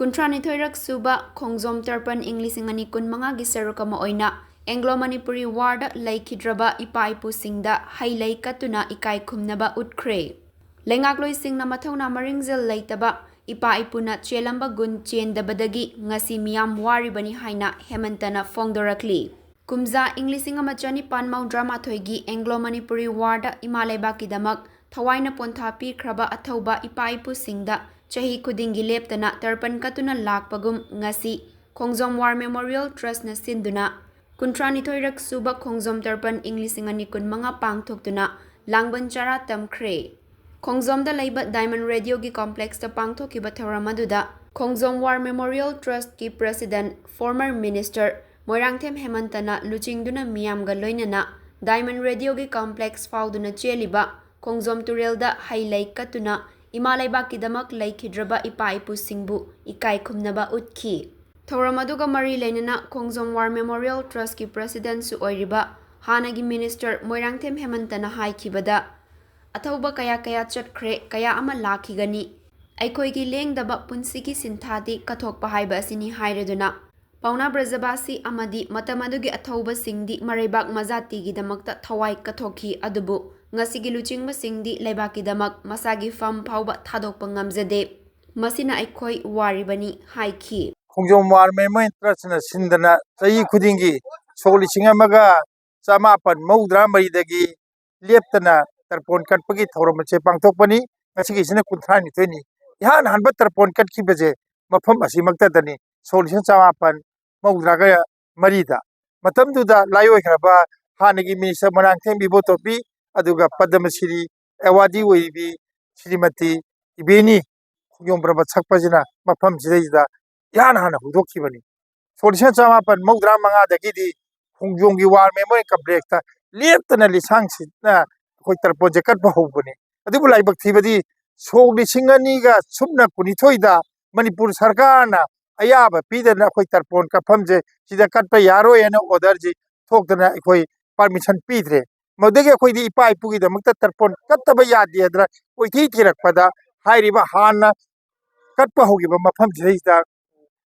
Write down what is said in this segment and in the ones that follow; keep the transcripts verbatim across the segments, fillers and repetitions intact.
ꯀꯨꯟꯊ꯭ꯔꯥꯅꯤꯊꯣꯏꯔꯛ ꯁꯨꯕ ꯈꯣꯡꯖꯣꯝ ꯇꯔꯄꯟ ꯏꯪ ꯂꯤꯁꯤꯡ ꯑꯅꯤ ꯀꯨꯟꯃꯉꯥꯒꯤ ꯁꯔꯨꯛ ꯑꯃ ꯑꯣꯏꯅ ꯑꯦꯡꯒ꯭ꯂꯣ ꯃꯅꯤꯄꯨꯔꯤ ꯋꯥꯔꯗ ꯂꯩꯈꯤꯗ꯭ꯔꯕ ꯏꯄꯥ ꯏꯄꯨꯁꯤꯡꯗ ꯍꯩ ꯂꯩ ꯀꯠꯇꯨꯅ ꯏꯀꯥꯏ ꯈꯨꯝꯅꯕ ꯎꯠꯈ꯭ꯔꯦ꯫ ꯂꯩꯉꯥꯛꯂꯣꯏꯁꯤꯡꯅ ꯃꯊꯧꯅꯥ ꯃꯔꯤꯡꯖꯦꯜ ꯂꯩꯇꯕ, ꯏꯄꯥ ꯏꯄꯨꯅ ꯆꯦꯜꯂꯝꯕ ꯒꯨꯟ ꯆꯦꯟꯗꯕꯗꯒꯤ ꯉꯁꯤ ꯃꯤꯌꯥꯝ ꯋꯥꯔꯤꯕꯅꯤ ꯍꯥꯏꯅ ꯍꯦꯃꯟꯇꯅ ꯐꯣꯡꯗꯣꯔꯛꯂꯤ꯫ ꯀꯨꯝꯖꯥ ꯏꯪ ꯂꯤꯁꯤꯡ ꯑꯃ ꯆꯅꯤꯄꯥꯟ ꯃꯧꯗ꯭ꯔꯥ ꯃꯥꯊꯣꯏꯒꯤ ꯑꯦꯡꯒ꯭ꯂꯣ ꯃꯅꯤꯄꯨꯔꯤ ꯋꯥꯔꯗ ꯏꯃꯥ ꯂꯩꯕꯥꯛꯀꯤꯗꯃꯛ ꯊꯋꯥꯏꯅ ꯄꯣꯟꯊꯥ ꯄꯤꯈ꯭ꯔꯕ ꯑꯊꯧꯕ ꯏꯄꯥ ꯏꯄꯨꯁꯤꯡꯗ ꯆꯍꯤ ꯈꯨꯗꯤꯡꯒꯤ ꯂꯦꯞꯇꯅ ꯇꯔꯄꯟ ꯀꯠꯇꯨꯅ ꯂꯥꯛꯄꯒꯨꯝ ꯉꯁꯤ ꯈꯣꯡꯖꯣꯝ ꯋꯥꯔ ꯃꯦꯃꯣꯔꯤꯌꯦꯜ ꯇ꯭ꯔꯁꯅ ꯁꯤꯟꯗꯨꯅ ꯀꯨꯟꯊ꯭ꯔꯥꯅꯤꯊꯣꯏꯔꯛ ꯁꯨꯕ ꯈꯣꯡꯖꯣꯝ ꯇꯔꯄꯟ ꯏꯪ ꯂꯤꯁꯤꯡ ꯑꯅꯤ ꯀꯨꯟꯃꯉꯥ ꯄꯥꯡꯊꯣꯛꯇꯨꯅ ꯂꯥꯡꯕꯟ ꯆꯔꯥ ꯇꯝꯈ꯭ꯔꯦ꯫ ꯈꯣꯡꯖꯣꯝꯗ ꯂꯩꯕ ꯗꯥꯏꯃꯟ ꯔꯦꯗꯤꯑꯣꯒꯤ ꯀꯣꯝꯄ꯭ꯂꯦꯛꯁꯇ ꯄꯥꯡꯊꯣꯛꯈꯤꯕ ꯊꯧꯔꯝ ꯑꯗꯨꯗ ꯈꯣꯡꯖꯣꯝ ꯋꯥꯔ ꯃꯦꯃꯣꯔꯤꯌꯦꯜ ꯇ꯭ꯔꯁꯠꯀꯤ ꯄ꯭ꯔꯦꯁꯤꯗꯦꯟꯠ, ꯐꯣꯔꯃꯔ ꯃꯤꯅꯤꯁꯇꯔ ꯃꯣꯏꯔꯥꯡꯊꯦꯝ ꯍꯦꯃꯟꯇꯅ ꯂꯨꯆꯤꯡꯗꯨꯅ ꯃꯤꯌꯥꯝꯒ ꯂꯣꯏꯅꯅ ꯗꯥꯏꯃꯟ ꯔꯦꯗꯤꯑꯣꯒꯤ ꯀꯣꯝꯄ꯭ꯂꯦꯛꯁ ꯐꯥꯎꯗꯨꯅ ꯆꯦꯜꯂꯤꯕ ꯈꯣꯡꯖꯣꯝ ꯇꯨꯔꯦꯜꯗ ꯍꯩ ꯂꯩ ꯀꯠꯇꯨꯅ ꯏꯃꯥ ꯂꯩꯕꯥꯛꯀꯤꯗꯃꯛ ꯂꯩꯈꯤꯗ꯭ꯔꯕ ꯏꯄꯥ ꯏꯄꯨꯁꯤꯡꯕꯨ ꯏꯀꯥꯏ ꯈꯨꯝꯅꯕ ꯎꯠꯈꯤ꯫ ꯊꯧꯔꯝ ꯑꯗꯨꯒ ꯃꯔꯤ ꯂꯩꯅꯅ ꯈꯣꯡꯖꯣꯝ ꯋꯥꯔ ꯃꯦꯃꯣꯔꯤꯌꯦꯜ ꯇ꯭ꯔꯁꯠꯀꯤ ꯄ꯭ꯔꯦꯁꯤꯗꯦꯟꯠꯁꯨ ꯑꯣꯏꯔꯤꯕ ꯍꯥꯟꯅꯒꯤ ꯃꯤꯅꯤꯁꯇꯔ ꯃꯣꯏꯔꯥꯡꯊꯦꯝ ꯍꯦꯃꯟꯇꯅ ꯍꯥꯏꯈꯤꯕꯗ, ꯑꯊꯧꯕ ꯀꯌꯥ ꯀꯌꯥ ꯆꯠꯈ꯭ꯔꯦ, ꯀꯌꯥ ꯑꯃ ꯂꯥꯛꯈꯤꯒꯅꯤ꯫ ꯑꯩꯈꯣꯏꯒꯤ ꯂꯦꯡꯗꯕ ꯄꯨꯟꯁꯤꯒꯤ ꯁꯤꯟꯊꯥꯗꯤ ꯀꯠꯊꯣꯛꯄ ꯍꯥꯏꯕ ꯑꯁꯤꯅꯤ ꯍꯥꯏꯔꯗꯨꯅ, ꯄꯥꯎꯅꯥ ꯕ꯭ꯔꯖꯕꯥꯁꯤ ꯑꯃꯗꯤ ꯃꯇꯝ ꯑꯗꯨꯒꯤ ꯑꯊꯧꯕꯁꯤꯡꯗꯤ ꯃꯔꯩꯕꯥꯛ ꯃꯖꯥꯇꯤꯒꯤꯗꯃꯛꯇ ꯊꯋꯥꯏ ꯀꯠꯊꯣꯛꯈꯤ, ꯑꯗꯨꯕꯨ ꯉꯁꯤꯒꯤ ꯂꯨꯆꯤꯡꯕꯁꯤꯡꯗꯤ ꯂꯩꯕꯥꯛꯀꯤꯗꯃꯛ ꯃꯁꯥꯒꯤ ꯐꯝ ꯐꯥꯎꯕ ꯊꯥꯗꯣꯛꯄ ꯉꯝꯖꯗꯦ꯫ ꯃꯁꯤꯅ ꯑꯩꯈꯣꯏ ꯋꯥꯔꯤꯕꯅꯤ ꯍꯥꯏꯈꯤ꯫ ꯈꯣꯡꯖꯣꯝ ꯋꯥꯔ ꯃꯦꯃꯣꯔꯤꯌꯦꯜ ꯇ꯭ꯔꯁꯠꯅ ꯁꯤꯟꯗꯅ ꯆꯍꯤ ꯈꯨꯗꯤꯡꯒꯤ ꯁꯣꯛ ꯂꯤꯁꯤꯡ ꯑꯃꯒ ꯆꯃꯥꯄꯟ ꯃꯧꯗ꯭ꯔꯥ ꯃꯔꯤꯗꯒꯤ ꯂꯦꯞꯇꯅ ꯇꯔꯄꯣꯟ ꯀꯠꯄꯒꯤ ꯊꯧꯔꯝ ꯑꯁꯦ ꯄꯥꯡꯊꯣꯛꯄꯅꯤ꯫ ꯉꯁꯤꯒꯤꯁꯤꯅ ꯀꯨꯟꯊ꯭ꯔꯥꯅꯤꯊꯣꯏꯅꯤ꯫ ꯏꯍꯥꯟ ꯍꯥꯟꯕ ꯇꯔꯄꯣꯟ ꯀꯠꯈꯤꯕꯁꯦ ꯃꯐꯝ ꯑꯁꯤꯃꯛꯇꯗꯅꯤ, ꯁꯣꯛ ꯂꯤꯁꯤꯡ ꯆꯃꯥꯄꯟ ꯃꯧꯗ꯭ꯔꯥꯒ ꯃꯔꯤꯗ꯫ ꯃꯇꯝꯗꯨꯗ ꯂꯥꯏꯑꯣꯏꯈ꯭ꯔꯕ ꯍꯥꯟꯅꯒꯤ ꯃꯤꯅꯤꯁꯇꯔ ꯃꯣꯏꯔꯥꯡꯊꯦꯝ ꯏꯕꯣꯇꯣꯝꯕꯤ, ꯑꯗꯨꯒ ꯄꯗꯃꯁꯤꯔꯤ ꯑꯦꯋꯥꯔꯗꯤ ꯑꯣꯏꯔꯤꯕꯤ ꯁ꯭ꯔꯤꯃꯇꯤ ꯏꯕꯦꯅꯤ ꯈꯣꯡꯖꯣꯝ ꯄꯔꯕ ꯁꯛꯄꯁꯤꯅ ꯃꯐꯝꯁꯤꯗꯩꯗ ꯏꯍꯥꯟ ꯍꯥꯟꯅ ꯍꯧꯗꯣꯛꯈꯤꯕꯅꯤ꯫ ꯁꯣꯛ ꯂꯤꯁꯤꯡ ꯆꯃꯥꯄꯟ ꯃꯧꯗ꯭ꯔꯥ ꯃꯉꯥꯗꯒꯤꯗꯤ ꯈꯣꯡꯖꯣꯝꯒꯤ ꯋꯥꯔ ꯃꯦꯃꯣꯔꯤꯌꯦꯜ ꯀꯝꯄ꯭ꯂꯦꯛꯁꯇ ꯂꯦꯞꯇꯅ ꯂꯤꯁꯥꯡ ꯁꯤꯠꯅ ꯑꯩꯈꯣꯏ ꯇꯔꯄꯣꯟꯁꯦ ꯀꯠꯄ ꯍꯧꯕꯅꯤ꯫ ꯑꯗꯨꯕꯨ ꯂꯥꯏꯕꯛ ꯊꯤꯕꯗꯤ ꯁꯣꯛ ꯂꯤꯁꯤꯡ ꯑꯅꯤꯒ ꯁꯨꯞꯅ ꯀꯨꯟꯅꯤꯊꯣꯏꯗ ꯃꯅꯤꯄꯨꯔ ꯁꯔꯀꯥꯔꯅ ꯑꯌꯥꯕ ꯄꯤꯗꯅ ꯑꯩꯈꯣꯏ ꯇꯔꯄꯣꯟ ꯀꯠꯐꯝꯁꯦ ꯁꯤꯗ ꯀꯠꯄ ꯌꯥꯔꯣꯏ ꯍꯥꯏꯅ ꯑꯣꯔꯗꯔꯁꯤ ꯊꯣꯛꯇꯅ ꯑꯩꯈꯣꯏ ꯄꯥꯔꯃꯤꯁꯟ ꯄꯤꯗ꯭ꯔꯦ꯫ ꯃꯗꯨꯗꯒꯤ ꯑꯩꯈꯣꯏꯗꯤ ꯏꯄꯥ ꯏꯄꯨꯒꯤꯗꯃꯛꯇ ꯇꯔꯄꯣꯟ ꯀꯠꯇꯕ ꯌꯥꯗꯦ ꯍꯥꯏꯗꯅ ꯀꯣꯏꯊꯤ ꯊꯤꯔꯛꯄꯗ ꯍꯥꯏꯔꯤꯕ ꯍꯥꯟꯅ ꯀꯠꯄ ꯍꯧꯈꯤꯕ ꯃꯐꯝꯁꯤꯗꯩꯗ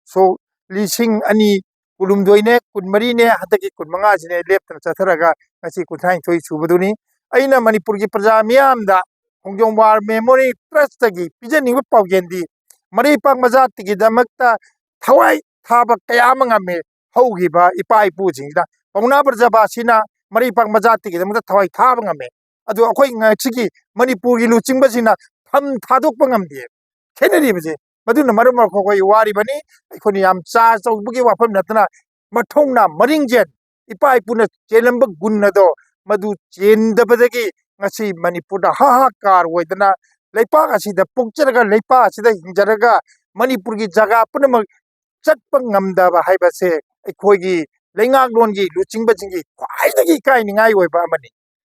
ꯁꯣꯛ ꯂꯤꯁꯤꯡ ꯑꯅꯤ ꯀꯨꯟꯍꯨꯝꯗꯣꯏꯅꯦ, ꯀꯨꯟꯃꯔꯤꯅꯦ, ꯍꯟꯗꯛꯀꯤ ꯀꯨꯟꯃꯉꯥꯁꯤꯅꯦ ꯂꯦꯞꯇꯅ ꯆꯠꯊꯔꯒ ꯉꯁꯤ ꯀꯨꯟꯊ꯭ꯔꯥꯅꯤꯊꯣꯏ ꯁꯨꯕꯗꯨꯅꯤ꯫ ꯑꯩꯅ ꯃꯅꯤꯄꯨꯔꯒꯤ ꯄ꯭ꯔꯖꯥ ꯃꯤꯌꯥꯝꯗ ꯈꯣꯡꯖꯣꯝ ꯋꯥꯔ ꯃꯦꯃꯣꯔꯤ ꯇ꯭ꯔꯁꯇꯒꯤ ꯄꯤꯖꯅꯤꯡꯕ ꯄꯥꯎꯖꯦꯜꯗꯤ, ꯃꯔꯩꯄꯥꯛ ꯃꯆꯥꯇꯤꯒꯤꯗꯃꯛꯇ ꯊꯋꯥꯏ ꯊꯥꯕ ꯀꯌꯥ ꯑꯃ ꯉꯝꯃꯦ ꯍꯧꯈꯤꯕ ꯏꯄꯥ ꯏꯄꯨꯁꯤꯡꯁꯤꯅ꯫ ꯄꯥꯎꯅꯥ ꯕ꯭ꯔꯖꯕꯥꯁꯤꯅ ꯃꯔꯩꯄꯥꯛ ꯃꯆꯥꯇꯤꯒꯤꯗꯃꯛꯇ ꯊꯋꯥꯏ ꯊꯥꯕ ꯉꯝꯃꯦ, ꯑꯗꯨ ꯑꯩꯈꯣꯏ ꯉꯁꯤꯒꯤ ꯃꯅꯤꯄꯨꯔꯒꯤ ꯂꯨꯆꯤꯡꯕꯁꯤꯡꯅ ꯐꯝ ꯊꯥꯗꯣꯛꯄ ꯉꯝꯗꯦ꯫ ꯈꯦꯠꯅꯔꯤꯕꯁꯦ ꯃꯗꯨꯅ ꯃꯔꯝ ꯑꯣꯏꯔꯒ ꯑꯩꯈꯣꯏ ꯋꯥꯔꯤꯕꯅꯤ꯫ ꯑꯩꯈꯣꯏꯅ ꯌꯥꯝ ꯆꯥ ꯆꯧꯕꯒꯤ ꯋꯥꯐꯝ ꯅꯠꯇꯅ ꯃꯊꯧꯅꯥ ꯃꯔꯤꯡꯖꯦꯜ, ꯏꯄꯥ ꯏꯄꯨꯅ ꯆꯦꯜꯂꯝꯕ ꯒꯨꯟ ꯑꯗꯣ ꯃꯗꯨ ꯆꯦꯟꯗꯕꯗꯒꯤ ꯉꯁꯤ ꯃꯅꯤꯄꯨꯔꯗ ꯍꯥꯍꯥꯀꯥꯔ ꯑꯣꯏꯗꯅ ꯂꯩꯄꯥꯛ ꯑꯁꯤꯗ ꯄꯣꯛꯆꯔꯒ ꯂꯩꯄꯥꯛ ꯑꯁꯤꯗ ꯍꯤꯡꯖꯔꯒ ꯃꯅꯤꯄꯨꯔꯒꯤ ꯖꯒꯥ ꯄꯨꯝꯅꯃꯛ ꯆꯠꯄ ꯉꯝꯗꯕ ꯍꯥꯏꯕꯁꯦ ꯑꯩꯈꯣꯏꯒꯤ ꯂꯩꯉꯥꯛꯂꯣꯟꯒꯤ ꯂꯨꯆꯤꯡꯕꯁꯤꯡꯒꯤ ꯈ꯭ꯋꯥꯏꯗꯒꯤ ꯏꯀꯥꯏꯅꯤꯡꯉꯥꯏ ꯑꯣꯏꯕ ꯑꯃꯅꯤ꯫